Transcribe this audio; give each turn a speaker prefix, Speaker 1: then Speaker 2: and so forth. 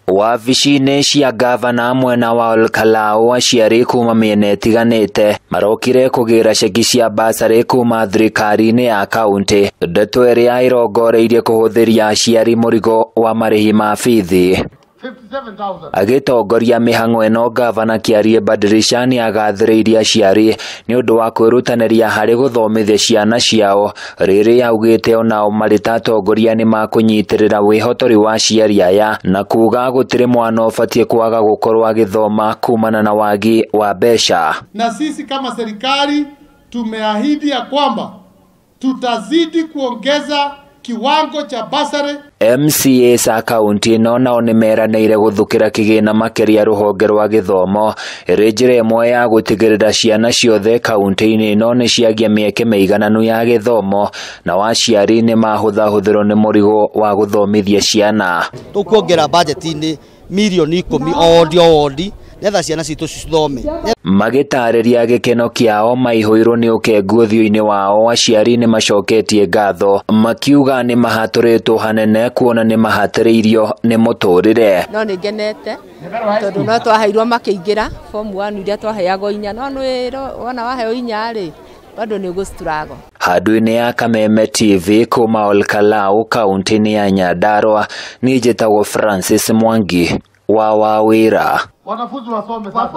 Speaker 1: Wabici-inĩ cia ngavana mwena wa Olkalau aciari kuma mĩena ĩtiganĩte marokire kũgĩra ceki cia basarĩ kuma thirikari-inĩ ya kaunti, ndeto ĩrĩa ĩrongoreirie kũhũthĩria aciari mũrigo wa marĩhi ma bithi. Agĩtongoria mĩhang'o ĩno, ngavana Kĩarie Badirisha nĩagathĩrĩirie aciari nĩ ũndũ wa kwĩrutanĩria harĩ gũthomithia ciana ciao, rĩrĩa augĩte onao marĩ ta atongoria nĩmakũnyitĩrĩra wĩhotori wa aciari aya na kuga gũtirĩ mwana ũbatiĩ kwaga gũkorwo agĩthoma kumana na wagi wa mbeca.
Speaker 2: Na sisi kama serikali tumeahidi ya kwamba tutazidi kuongeza kiwango cha basari.
Speaker 1: MCAs a kaunti ĩno nao nĩmeranĩire gũthukĩra kĩgĩna makĩria rũhonge rwa gĩthomo ĩrĩ njĩra ĩmwe ya gũtigĩrĩra ciana ciothe kaunti-inĩ ĩno nĩciagĩa mĩeke mĩigananu ya gĩthomo, nao aciari nĩmahũthahũthĩrwo nĩ mũrigo wa gũthomithia ciana.
Speaker 3: Tũkuongera bajeti-inĩ mirioni 10 o wondi o wondi nĩgetha ciana citũ cithome.
Speaker 1: Magĩtarĩria gĩkeno kĩao maihũirwo nĩ ũkengu ũthiũ-inĩ wao, aciari nĩmacoketie ngatho makiuga nĩmahatũrĩtwo hanene kuona nĩmahatĩrĩirio nĩ mũtũrĩre.
Speaker 4: No nĩngenete tondũ no twaheirwo makĩingĩra form 1 iria twaheagwo inya, no nĩ wona waheo inya rĩ bado nĩ ũgũ-struggle.
Speaker 1: Handũ-inĩ ya Kameme TV kuma Olkalau kaunti-inĩ ya Nyandarua, niĩ njĩtagwo Francis Mwangi wa Wawĩra.
Speaker 2: Wanafunzi wasome sasa.